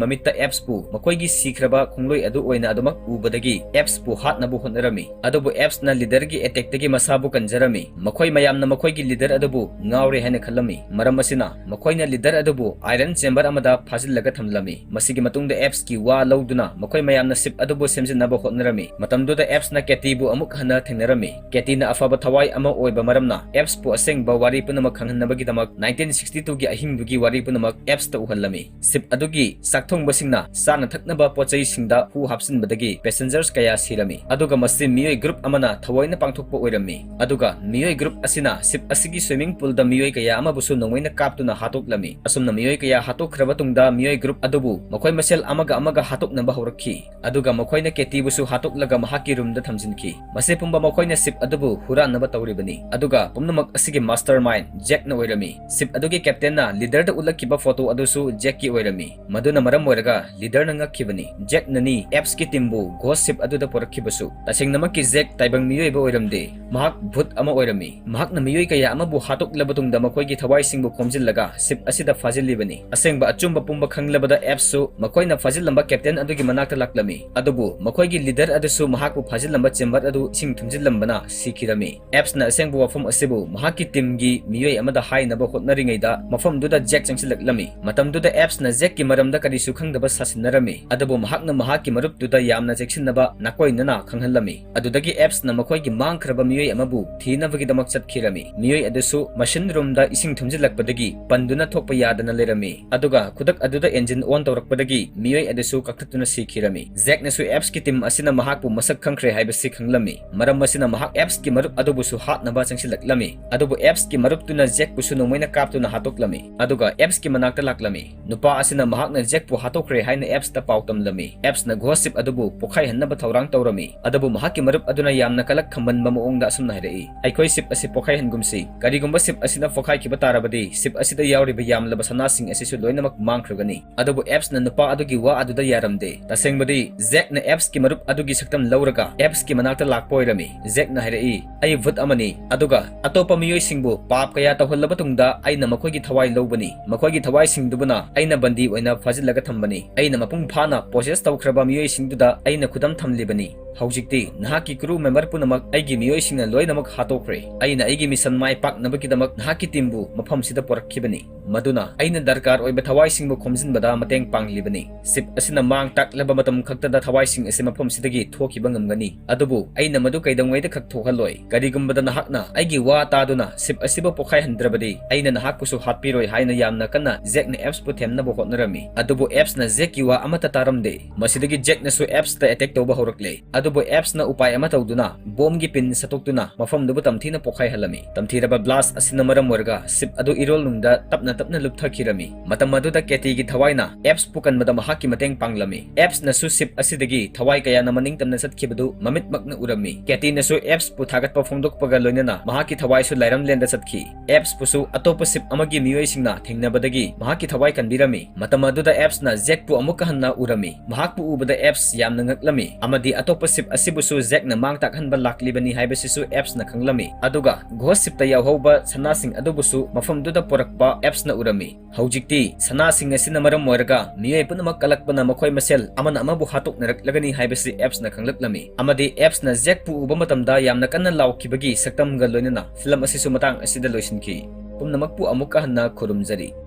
ꯃꯃꯤꯠꯇ ꯑꯦꯞꯁꯄꯨ ꯃꯈꯣꯏꯒꯤ ꯁꯤꯈ꯭ꯔꯕ ꯈꯣꯡꯂꯣꯏ ꯑꯗꯨ ꯑꯣꯏꯅ ꯑꯗꯨꯃꯛ ꯎꯕꯗꯒꯤ ꯑꯦꯞꯁꯄꯨ ꯍꯥꯠꯅꯕ ꯍꯣꯠꯅꯔꯝꯃꯤ꯫ ꯑꯗꯨꯕꯨ ꯑꯦꯞꯁꯅ leaderꯒꯤ attackꯇꯒꯤ ꯃꯁꯥꯕꯨ ꯀꯟꯖꯔꯝꯃꯤ꯫ ꯃꯈꯣꯏ ꯃꯌꯥꯝꯅ ꯃꯈꯣꯏꯒꯤ leader ꯑꯗꯨꯕꯨ ꯉꯥꯎꯔꯦ ꯍꯥꯏꯅ ꯈꯜꯂꯝꯃꯤ꯫ ꯃꯔꯝ ꯑꯁꯤꯅ ꯃꯈꯣꯏꯅ leader ꯑꯗꯨꯕꯨ iron chamber ꯑꯃꯗ ꯐꯥꯖꯤꯜꯂꯒ ꯊꯝꯂꯝꯃꯤ꯫ ꯃꯁꯤꯒꯤ ꯃꯇꯨꯡꯗ ꯑꯦꯞꯁꯀꯤ ꯋꯥ ꯂꯧꯗꯨꯅ ꯃꯈꯣꯏ ꯃꯌꯥꯝꯅ ship ꯑꯗꯨꯕꯨ ꯁꯦꯝꯖꯤꯟꯅꯕ ꯍꯣꯠꯅꯔꯝꯃꯤ꯫ ꯃꯇꯝꯗꯨꯗ ꯑꯦꯞꯁꯅ ꯀꯦꯇꯤꯕꯨ ꯑꯃꯨꯛ ꯍꯟꯅ ꯊꯦꯡꯅꯔꯝꯃꯤ꯫ ꯀꯦꯇꯤꯅ ꯑꯐꯕ ꯊꯋꯥꯏ ꯑꯃ ꯑꯣꯏꯕ ꯃꯔꯝꯅ ꯑꯦꯞꯁꯄꯨ ꯑꯁꯦꯡꯕ ꯋꯥꯔꯤ ꯄꯨꯝꯅꯃꯛ ꯈꯪꯍꯟꯅꯕꯒꯤꯗꯃꯛ nineteen sixty twoꯒꯤ ꯑꯍꯤꯡꯗꯨꯒꯤ ꯋꯥꯔꯤ ꯄꯨꯝꯅꯃꯛ ꯑꯦꯞꯁꯇ ꯎꯍꯜꯂꯝꯃꯤ꯫ Ship ꯑꯗꯨꯒꯤ ꯆꯥꯛ ꯊꯣꯡꯕꯁꯤꯡꯅ ꯆꯥꯅ ꯊꯛꯅꯕ ꯄꯣꯠꯆꯩꯁꯤꯡꯗ ꯍꯨ ꯍꯥꯞꯆꯤꯟꯕꯗꯒꯤ passengers ꯀꯌꯥ ꯁꯤꯔꯝꯃꯤ꯫ ꯑꯗꯨꯒ ꯃꯁꯤ ꯃꯤꯑꯣꯏ group ꯑꯃꯅ ꯊꯑꯣꯏꯅ ꯄꯥꯡꯊꯣꯛꯄ ꯑꯣꯏꯔꯝꯃꯤ꯫ ꯑꯗꯨꯒ ꯃꯤꯑꯣꯏ group ꯑꯁꯤꯅ ship ꯑꯁꯤꯒꯤ swimming poolꯗ ꯃꯤꯑꯣꯏ ꯀꯌꯥ ꯑꯃꯕꯨꯁꯨ ꯅꯣꯡꯃꯩꯅ ꯀꯥꯞꯇꯨꯅ ꯍꯥꯠꯇꯣꯛꯂꯝꯃꯤ꯫ ꯑꯁꯨꯝꯅ ꯃꯤꯑꯣꯏ ꯀꯌꯥ ꯍꯥꯠꯇꯣꯛꯈ꯭ꯔꯕ ꯇꯨꯡꯗ ꯃꯤꯑꯣꯏ group ꯑꯗꯨꯕꯨ ꯃꯈꯣꯏ ꯃꯁꯦꯜ ꯑꯃꯒ ꯑꯃꯒ ꯍꯥꯠꯇꯣꯛꯅꯕ ꯍꯧꯔꯛꯈꯤ꯫ ꯑꯗꯨꯒ ꯃꯈꯣꯏꯅ ꯀꯦꯇꯤꯕꯨꯁꯨ ꯍꯥꯠꯇꯣꯛꯂꯒ ꯃꯍꯥꯛꯀꯤ roomꯗ ꯊꯝꯖꯤꯟꯈꯤ꯫ ꯃꯁꯤ ꯄꯨꯝꯕ ꯃꯈꯣꯏꯅ ship ꯑꯗꯨꯕꯨ ꯍꯨꯔꯥꯟꯅꯕ ꯇꯧꯔꯤꯕꯅꯤ꯫ ꯑꯗꯨꯒ ꯄꯨꯝꯅꯃꯛ ꯑꯁꯤꯒꯤ mastermind ꯖꯦꯛꯅ ꯑꯣꯏꯔꯝꯃꯤ꯫ Ship ꯑꯗꯨꯒꯤ captainꯅ leaderꯗ ꯎꯠꯂꯛꯈꯤꯕ photo ꯑꯗꯨꯁꯨ ꯖꯦꯛꯀꯤ ꯑꯣꯏꯔꯝꯃꯤ꯫ ꯃꯗꯨꯅ ꯃꯔꯝ ꯑꯣꯏꯔꯒ leaderꯅ ꯉꯛꯈꯤꯕꯅꯤ꯫ ꯖꯦꯛꯅꯅꯤ ꯑꯦꯞꯁꯀꯤ teamꯕꯨ ghost ship ꯑꯗꯨꯗ ꯄꯨꯔꯛꯈꯤꯕꯁꯨ꯫ ꯇꯁꯦꯡꯅꯃꯛꯀꯤ ꯖꯦꯛ ꯇꯥꯏꯕꯪ ꯃꯤꯑꯣꯏꯕ ꯑꯣꯏꯔꯝꯗꯦ꯫ ꯃꯍꯥꯛ ꯚꯨꯠ ꯑꯃ ꯑꯣꯏꯔꯝꯃꯤ꯫ ꯃꯍꯥꯛꯅ ꯃꯤꯑꯣꯏ ꯀꯌꯥ ꯑꯃꯕꯨ ꯍꯥꯠꯇꯣꯛꯂꯕ ꯇꯨꯡꯗ ꯃꯈꯣꯏꯒꯤ ꯊꯋꯥꯏꯁꯤꯡꯕꯨ ꯈꯣꯝꯖꯤꯜꯂꯒ ship ꯑꯁꯤꯗ ꯐꯥꯖꯤꯜꯂꯤꯕꯅꯤ꯫ ꯑꯁꯦꯡꯕ ꯑꯆꯨꯝꯕ ꯄꯨꯝꯕ ꯈꯪꯂꯕꯗ ꯑꯦꯞꯁꯁꯨ ꯃꯈꯣꯏꯅ ꯐꯥꯖꯤꯜꯂꯝꯕ captain ꯑꯗꯨꯒꯤ ꯃꯅꯥꯛꯇ ꯂꯥꯛꯂꯝꯃꯤ꯫ ꯑꯗꯨꯕꯨ ꯃꯈꯣꯏꯒꯤ leader ꯑꯗꯨꯁꯨ ꯃꯍꯥꯛꯄꯨ ꯐꯥꯖꯤꯜꯂꯝꯕ chamber ꯑꯗꯨ ꯏꯁꯤꯡ ꯊꯨꯝꯖꯤꯜꯂꯝꯕꯅ ꯁꯤꯈꯤꯔꯝꯃꯤ꯫ ꯑꯦꯞꯁꯅ ꯑꯁꯦꯡꯕ ꯋꯥꯐꯝ ꯑꯁꯤꯕꯨ ꯃꯍꯥꯛꯀꯤ teamꯒꯤ ꯃꯤꯑꯣꯏ ꯑꯃꯗ ꯍꯥꯏꯅꯕ ꯍꯣꯠꯅꯔꯤꯉꯩꯗ ꯃꯐꯝꯗꯨꯗ ꯖꯦꯛ ꯆꯪꯁꯤꯜꯂꯛꯂꯝꯃꯤ꯫ ꯃꯇꯝꯗꯨꯗ ꯑꯦꯞꯁꯅ ꯖꯦꯛꯀꯤ ꯃꯔꯝꯗ ꯀꯔꯤꯁꯨ ꯈꯪꯗꯕ ꯁꯥꯁꯤꯟꯅꯔꯝꯃꯤ꯫ ꯑꯗꯨꯕꯨ ꯃꯍꯥꯛꯅ ꯃꯍꯥꯛꯀꯤ ꯃꯔꯨꯞꯇꯨꯗ ꯌꯥꯝꯅ ꯆꯦꯛꯁꯤꯟꯅꯕ ꯅꯥꯀꯣꯏꯅꯅ ꯈꯪꯍꯜꯂꯝꯃꯤ꯫ ꯑꯗꯨꯗꯒꯤ ꯑꯦꯞꯁꯅ ꯃꯈꯣꯏꯒꯤ ꯃꯥꯡꯈ꯭ꯔꯕ ꯃꯤꯑꯣꯏ ꯑꯃꯕꯨ ꯊꯤꯅꯕꯒꯤꯗꯃꯛ ꯆꯠꯈꯤꯔꯝꯃꯤ꯫ ꯃꯤꯑꯣꯏ ꯑꯗꯨꯁꯨ machine roomꯗ ꯏꯁꯤꯡ ꯊꯨꯝꯖꯤꯜꯂꯛꯄꯗꯒꯤ ꯄꯟꯗꯨꯅ ꯊꯣꯛꯄ ꯌꯥꯗꯅ ꯂꯩꯔꯝꯃꯤ꯫ ꯑꯗꯨꯒ ꯈꯨꯗꯛ ꯑꯗꯨꯗ engine on ꯇꯧꯔꯛꯄꯗꯒꯤ ꯃꯤꯑꯣꯏ ꯑꯗꯨꯁꯨ ꯀꯛꯊꯠꯇꯨꯅ ꯁꯤꯈꯤꯔꯝꯃꯤ꯫ ꯖꯦꯛꯅꯁꯨ ꯑꯦꯞꯁꯀꯤ team ꯑꯁꯤꯅ ꯃꯍꯥꯛꯄꯨ ꯃꯁꯛ ꯈꯪꯈ꯭ꯔꯦ ꯍꯥꯏꯕꯁꯤ ꯈꯪꯂꯝꯃꯤ꯫ ꯃꯔꯝ ꯑꯁꯤꯅ ꯃꯍꯥꯛ ꯑꯦꯞꯁꯀꯤ ꯃꯔꯨꯞ ꯑꯗꯨꯕꯨꯁꯨ ꯍꯥꯠꯅꯕ ꯆꯪꯁꯤꯜꯂꯛꯂꯝꯃꯤ꯫ ꯑꯗꯨꯕꯨ ꯑꯦꯞꯁꯀꯤ ꯃꯔꯨꯞꯇꯨꯅ ꯖꯦꯛꯄꯨꯁꯨ ꯅꯣꯡꯃꯩꯅ ꯀꯥꯞꯇꯨꯅ ꯍꯥꯠꯇꯣꯛꯂꯝꯃꯤ꯫ ꯑꯗꯨꯒ ꯑꯦꯞꯁꯀꯤ ꯃꯅꯥꯛꯇ ꯂꯥꯛꯂꯝꯃꯤ꯫ ꯅꯨꯄꯥ ꯑꯁꯤꯅ ꯃꯍꯥꯛꯅ ꯖꯦꯛꯄꯨ ꯍꯥꯠꯇꯣꯛꯈ꯭ꯔꯦ ꯍꯥꯏꯅ ꯑꯦꯞꯁꯇ ꯄꯥꯎ ꯇꯝꯂꯝꯃꯤ꯫ ꯑꯦꯞꯁꯅ ꯒꯣꯁ ꯁꯤꯞ ꯑꯗꯨꯕꯨ ꯄꯣꯈꯥꯏꯍꯟꯅꯕ ꯊꯧꯔꯥꯡ ꯇꯧꯔꯝꯃꯤ꯫ ꯑꯗꯨꯕꯨ ꯃꯍꯥꯛꯀꯤ ꯃꯔꯨꯞ ꯑꯗꯨꯅ ꯌꯥꯝꯅ ꯀꯂꯛ ꯈꯝꯕꯟꯕ ꯃꯑꯣꯡꯗ ꯑꯁꯨꯝꯅ ꯍꯥꯏꯔꯛꯏ, "ꯑꯩꯈꯣꯏ ꯁꯤꯞ ꯑꯁꯤ ꯄꯣꯈꯥꯏꯍꯟꯒꯨꯝꯁꯤ꯫ ꯀꯔꯤꯒꯨꯝꯕ ꯁꯤꯞ ꯑꯁꯤꯅ ꯄꯣꯈꯥꯏꯈꯤꯕ ꯇꯥꯔꯕꯗꯤ, ꯁꯤꯞ ꯑꯁꯤꯗ ꯌꯥꯎꯔꯤꯕ ꯌꯥꯝꯂꯕ ꯁꯅꯥꯁꯤꯡ ꯑꯁꯤꯁꯨ ꯂꯣꯏꯅꯃꯛ ꯃꯥꯡꯈ꯭ꯔꯒꯅꯤ"꯫ ꯑꯗꯨꯕꯨ ꯑꯦꯞꯁꯅ ꯅꯨꯄꯥ ꯑꯗꯨꯒꯤ ꯋꯥ ꯑꯗꯨꯗ ꯌꯥꯔꯝꯗꯦ꯫ ꯇꯁꯦꯡꯕꯗꯤ, ꯖꯦꯛꯅ ꯑꯦꯞꯁꯀꯤ ꯃꯔꯨꯞ ꯑꯗꯨꯒꯤ ꯁꯛꯇꯝ ꯂꯧꯔꯒ ꯑꯦꯞꯁꯀꯤ ꯃꯅꯥꯛꯇ ꯂꯥꯛꯄ ꯑꯣꯏꯔꯝꯃꯤ꯫ ꯖꯦꯛꯅ ꯍꯥꯏꯔꯛꯏ, "ꯑꯩ ꯚꯨꯠ ꯑꯃꯅꯤ, ꯑꯗꯨꯒ ꯑꯇꯣꯞꯄ ꯃꯤꯑꯣꯏꯁꯤꯡꯕꯨ ꯄꯥꯞ ꯀꯌꯥ ꯇꯧꯍꯜꯂꯕ ꯇꯨꯡꯗ ꯑꯩꯅ ꯃꯈꯣꯏꯒꯤ ꯊꯋꯥꯏ ꯂꯧꯕꯅꯤ꯫ ꯃꯈꯣꯏꯒꯤ ꯊꯋꯥꯏꯁꯤꯡꯗꯨꯕꯨꯅ ꯑꯩꯅ ꯕꯟꯗꯤ ꯑꯣꯏꯅ ꯐꯥꯖꯤꯜꯂꯒ ꯊꯝꯕꯅꯤ꯫ ꯑꯩꯅ ꯃꯄꯨꯡ ꯐꯥꯅ ꯄꯣꯁꯦꯁ ꯇꯧꯈ꯭ꯔꯕ ꯃꯤꯑꯣꯏꯁꯤꯡꯗꯨꯗ ꯑꯩꯅ ꯈꯨꯗꯝ ꯊꯝꯂꯤꯕꯅꯤ꯫ ꯍꯧꯖꯤꯛꯇꯤ ꯅꯍꯥꯛꯀꯤ ꯀ꯭ꯔꯨ ꯃꯦꯝꯕꯔ ꯄꯨꯝꯅꯃꯛ ꯑꯩꯒꯤ ꯃꯤꯑꯣꯏꯁꯤꯡꯅ ꯂꯣꯏꯅꯃꯛ ꯍꯥꯠꯇꯣꯛꯈ꯭ꯔꯦ꯫ ꯑꯩꯅ ꯑꯩꯒꯤ ꯃꯤꯁꯟ ꯃꯥꯏ ꯄꯥꯛꯅꯕꯒꯤꯗꯃꯛ ꯅꯍꯥꯛꯀꯤ ꯇꯤꯝꯕꯨ ꯃꯐꯝꯁꯤꯗ ꯄꯨꯔꯛꯈꯤꯕꯅꯤ꯫ ꯃꯗꯨꯅ ꯑꯩꯅ ꯗꯔꯀꯥꯔ ꯑꯣꯏꯕ ꯊꯋꯥꯏꯁꯤꯡꯕꯨ ꯈꯣꯝꯖꯤꯟꯕꯗ ꯃꯇꯦꯡ ꯄꯥꯡꯂꯤꯕꯅꯤ꯫ ꯁꯤꯞ ꯑꯁꯤꯅ ꯃꯥꯡ ꯇꯥꯛꯂꯕ ꯃꯇꯝ ꯈꯛꯇꯗ ꯊꯋꯥꯏꯁꯤꯡ ꯑꯁꯤ ꯃꯐꯝꯁꯤꯗꯒꯤ ꯊꯣꯛꯈꯤꯕ ꯉꯝꯒꯅꯤ꯫ ꯑꯗꯨꯕꯨ ꯑꯩꯅ ꯃꯗꯨ ꯀꯩꯗꯧꯉꯩꯗ ꯈꯛ ꯊꯣꯛꯍꯜꯂꯣꯏ꯫ ꯀꯔꯤꯒꯨꯝꯕꯗ ꯅꯍꯥꯛꯅ ꯑꯩꯒꯤ ꯋꯥ ꯇꯥꯗꯨꯅ ꯁꯤꯞ ꯑꯁꯤꯕꯨ ꯄꯣꯈꯥꯏꯍꯟꯗ꯭ꯔꯕꯗꯤ, ꯑꯩꯅ ꯅꯍꯥꯛꯄꯨꯁꯨ ꯍꯥꯠꯄꯤꯔꯣꯏ" ꯍꯥꯏꯅ ꯌꯥꯝꯅ ꯀꯟꯅ ꯖꯦꯛꯅ ꯑꯦꯞꯁꯄꯨ ꯊꯦꯝꯅꯕ ꯍꯣꯠꯅꯔꯝꯃꯤ꯫ ꯑꯗꯨꯕꯨ ꯑꯦꯞꯁꯅ ꯖꯦꯛꯀꯤ ꯋꯥ ꯑꯃꯠꯇ ꯇꯥꯔꯝꯗꯦ꯫ ꯃꯁꯤꯗꯒꯤ ꯖꯦꯛꯅꯁꯨ ꯑꯦꯞꯁꯇ ꯑꯦꯇꯦꯛ ꯇꯧꯕ ꯍꯧꯔꯛꯂꯦ꯫ ꯑꯗꯨꯕꯨ ꯑꯦꯞꯁꯅ ꯎꯄꯥꯏ ꯑꯃ ꯇꯧꯗꯨꯅ ꯕꯣꯝꯒꯤ ꯄꯤꯟ ꯁꯠꯇꯣꯛꯇꯨꯅ ꯃꯐꯝꯗꯨꯕꯨ ꯇꯝꯊꯤꯅ ꯄꯣꯈꯥꯏꯍꯜꯂꯝꯃꯤ꯫ ꯇꯝꯊꯤꯔꯕ ꯕ꯭ꯂꯥꯁ ꯑꯁꯤꯅ ꯃꯔꯝ ꯑꯣꯏꯔꯒ ꯁꯤꯞ ꯑꯗꯨ ꯏꯔꯣꯜꯅꯨꯡꯗ ꯇꯞꯅ ꯇꯞꯅ ꯂꯨꯞꯊꯈꯤꯔꯝꯃꯤ꯫ ꯃꯇꯝ ꯑꯗꯨꯗ ꯀꯦꯇꯤꯒꯤ ꯊꯋꯥꯏꯅ ꯑꯦꯞꯁꯄꯨ ꯀꯟꯕꯗ ꯃꯍꯥꯛꯀꯤ ꯃꯇꯦꯡ ꯄꯥꯡꯂꯝꯃꯤ꯫ ꯑꯦꯞꯁꯅꯁꯨ ꯁꯤꯞ ꯑꯁꯤꯗꯒꯤ ꯊꯋꯥꯏ ꯀꯌꯥꯅ ꯃꯅꯤꯡ ꯇꯝꯅ ꯆꯠꯈꯤꯕꯗꯨ ꯃꯃꯤꯠꯃꯛꯅ ꯎꯔꯝꯃꯤ꯫ ꯀꯦꯇꯤꯅꯁꯨ ꯑꯦꯞꯁꯄꯨ ꯊꯥꯒꯠꯄ ꯐꯣꯡꯗꯣꯛꯄꯒ ꯂꯣꯏꯅꯅ ꯃꯍꯥꯛꯀꯤ ꯊꯋꯥꯏꯁꯨ ꯂꯥꯏꯔꯝꯂꯦꯟꯗ ꯆꯠꯈꯤ꯫ ꯑꯦꯞꯁꯄꯨꯁꯨ ꯑꯇꯣꯞꯄ ꯁꯤꯞ ꯑꯃꯒꯤ ꯃꯤꯑꯣꯏꯁꯤꯡꯅ ꯊꯦꯡꯅꯕꯗꯒꯤ ꯃꯍꯥꯛꯀꯤ ꯊꯋꯥꯏ ꯀꯟꯕꯤꯔꯝꯃꯤ꯫ ꯃꯇꯝ ꯑꯗꯨꯗ ꯑꯦꯞꯁꯅ ꯖꯦꯛꯄꯨ ꯑꯃꯨꯛꯀ ꯍꯟꯅ ꯎꯔꯝꯃꯤ꯫ ꯃꯍꯥꯛꯄꯨ ꯎꯕꯗ ꯑꯦꯞꯁ ꯌꯥꯝꯅ ꯉꯛꯂꯝꯃꯤ, ꯑꯃꯗꯤ ꯑꯇꯣꯞꯄ ꯁꯤꯞ ꯑꯁꯤꯕꯨꯁꯨ ꯖꯦꯛꯅ ꯃꯥꯡ ꯇꯥꯛꯍꯟꯕ ꯂꯥꯛꯂꯤꯕꯅꯤ ꯍꯥꯏꯕꯁꯤꯁꯨ ꯑꯦꯞꯁꯅ ꯈꯪꯂꯝꯃꯤ꯫ ꯑꯗꯨꯒ ꯒꯣꯁ ꯁꯤꯞꯇ ꯌꯥꯎꯍꯧꯕ ꯁꯅꯥꯁꯤꯡ ꯑꯗꯨꯕꯨꯁꯨ ꯃꯐꯝꯗꯨꯗ ꯄꯨꯔꯛꯄ ꯑꯦꯞꯁꯅ ꯎꯔꯝꯃꯤ꯫ ꯍꯧꯖꯤꯛꯇꯤ ꯁꯅꯥꯁꯤꯡ ꯑꯁꯤꯅ ꯃꯔꯝ ꯑꯣꯏꯔꯒ ꯃꯤꯑꯣꯏ ꯄꯨꯝꯅꯃꯛ ꯀꯜꯂꯛꯄꯅ ꯃꯈꯣꯏ ꯃꯁꯦꯜ ꯑꯃꯅ ꯑꯃꯕꯨ ꯍꯥꯠꯇꯣꯛꯅꯔꯛꯂꯒꯅꯤ ꯍꯥꯏꯕꯁꯤ ꯑꯦꯞꯁꯅ ꯈꯪꯂꯛꯂꯝꯃꯤ, ꯑꯃꯗꯤ ꯑꯦꯞꯁꯅ ꯖꯦꯛꯄꯨ ꯎꯕ ꯃꯇꯝꯗ ꯌꯥꯝꯅ ꯀꯟꯅ ꯂꯥꯎꯈꯤꯕꯒꯤ ꯁꯛꯇꯝꯒ ꯂꯣꯏꯅꯅ ꯐꯤꯂꯝ ꯑꯁꯤꯁꯨ ꯃꯇꯥꯡ ꯑꯁꯤꯗ ꯂꯣꯏꯁꯤꯟꯈꯤ꯫ ꯄꯨꯝꯅꯃꯛꯄꯨ ꯑꯃꯨꯛꯀ ꯍꯟꯅ ꯈꯨꯔꯨꯝꯖꯔꯤ꯫